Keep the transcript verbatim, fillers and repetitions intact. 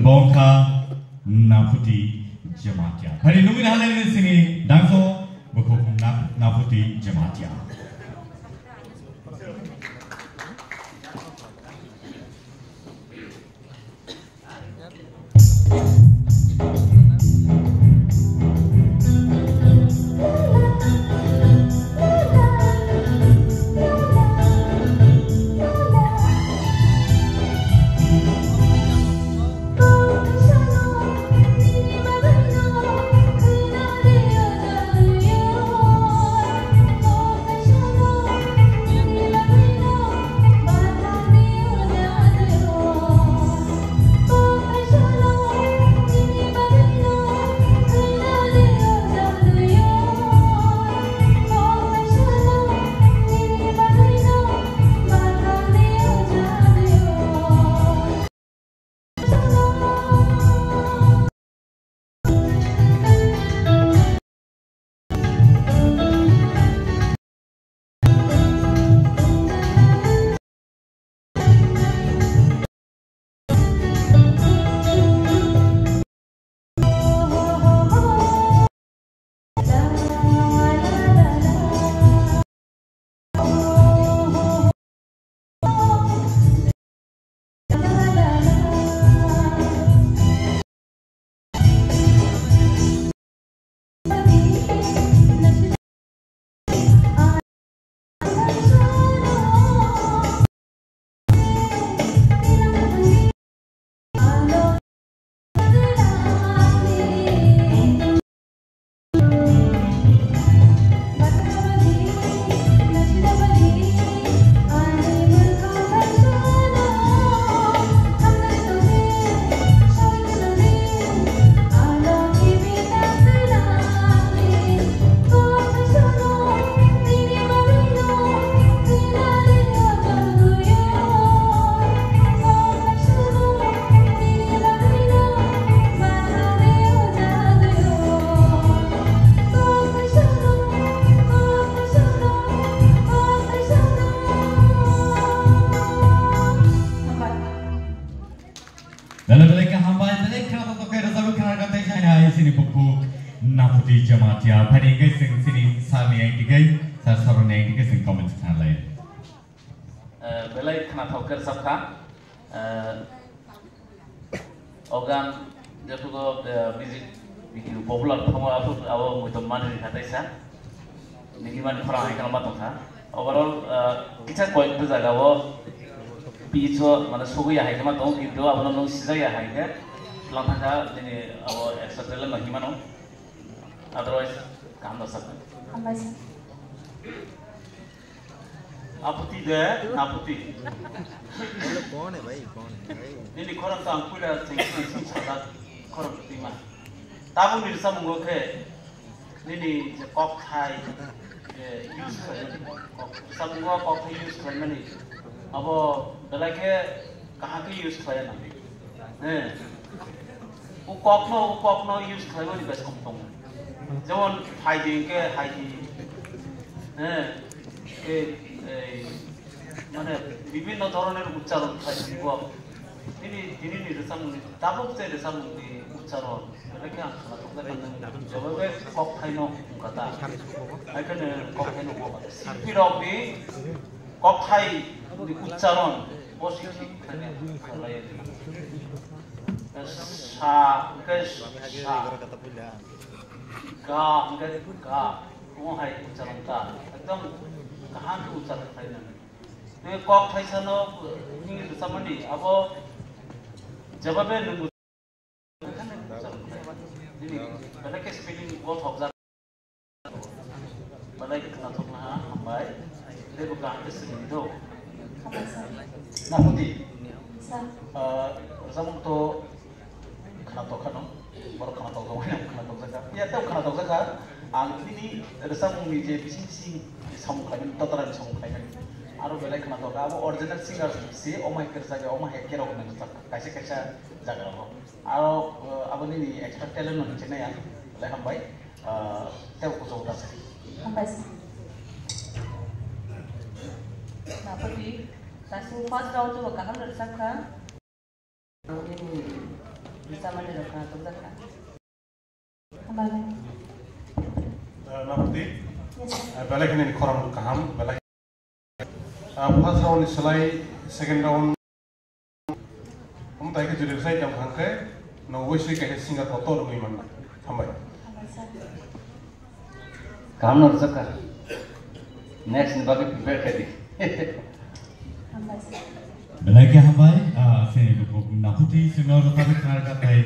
Bo wngkha Naphuti Jamatia. Phari nugwi nahalai sini dangso bukhuk Na-, Naphuti Jamatia. Belai belai khe hambai, belai khna to tokai rwjabu khna kha tei hai hai sini bukhuk Naphuti Jamatia. Phani hwnkhe chwng chini sir ni ang tike, sir Saron ni ang tike chwng comments khna lai. Eh, belai khna thok khe rwjak kha. Eh, o gan jetugo, eh, music video popular thangma asuk abo muitom mani kha tei sa. Nini mani khorang hai khe ma tongkha. Overall, ah, kisa koyekta jaga o pitch o mane sugwi ya hai khe ma tongo, kintu abono nwng sijak ya hai khe twlang thangkha, nini abo extra talent no hinmano. Otherwise, kaham da sakha. Hambai sir. Aphuti de, Naphuti. Bole kaun hai bhai, kaun hai bhai? Nini khorang to ang puila chengsi chengsi sajak khorang twi ma. Tabukni rwchapmungo khe nini je kokthai, je use khlaimani, kok, rwchapmungo kokthai use khlaimani, abo belai khe kaham khe use khlaiya nang. He. O kokno, o kokno use khlaimani bai som tongo. Jemon phaidi hwnkhe haidi. He. Khe, ei, mane, bibhinno dhoroner uchcharon khlai bo. Tini, tinini rwchapmungni, tabuk je rwchapmungni uchcharon, belai khe ang khwnathokjak kha, jotobe kokthaino wngkha ta. Haikheno kokthaino wngkha ta. Silpirokni kokthaini uchcharon, bo se thik khlaina khlaiya. Sa, hwnkhe sa. Ga, hwnkhe ga. Omo hai uchcharon ta. Ekdom kaham khe uchcharon khlainani. Tei kok thaisano, nini rwchapmani, abo jebabe nwng nini belai khe spelling gothokjak. Belai khe khwnathokna hambai. Tei bo kaham khe swrwngwi do. Naphuti? Sir. Ah, rwchapmung to khwnathok khano, borok khwnathok rok khwnathok jakha. Phiya tei khwnathok jakha, ang nini rwchapmungni je bising bising samung khlaimani, totorani samung khlaimani. Aro belai khwnathok kha, abo original singer se, omo hai khe rwchapya, omo hai khe rok nang rwchapkha, kaisa kaisa jaga rogo. Aro, eh, abo nini extra talent no hinwi nai ang, belai hambai, eh, tei kuchuk da se. Hambai sir. Naphuti, kaisa first round to kaham rwchapkha. Ang nini Chamani rok kha, tubjak kha. Hambai. Eh, Napati? Yes, sir. Eh, belai kheno ni khorang kaham, belai. Ah, first round ni slai second round. Omo tai khe juri sai jam khang khe, no wisi kaisa singer kotor rwgwi manna. Hambai. Hambai, sir. Kaham no rwchapkha. Next ni bagwi prepare khai di. Belai khe hambai, ah, se Napati sino rwtharwi khna rwkha tei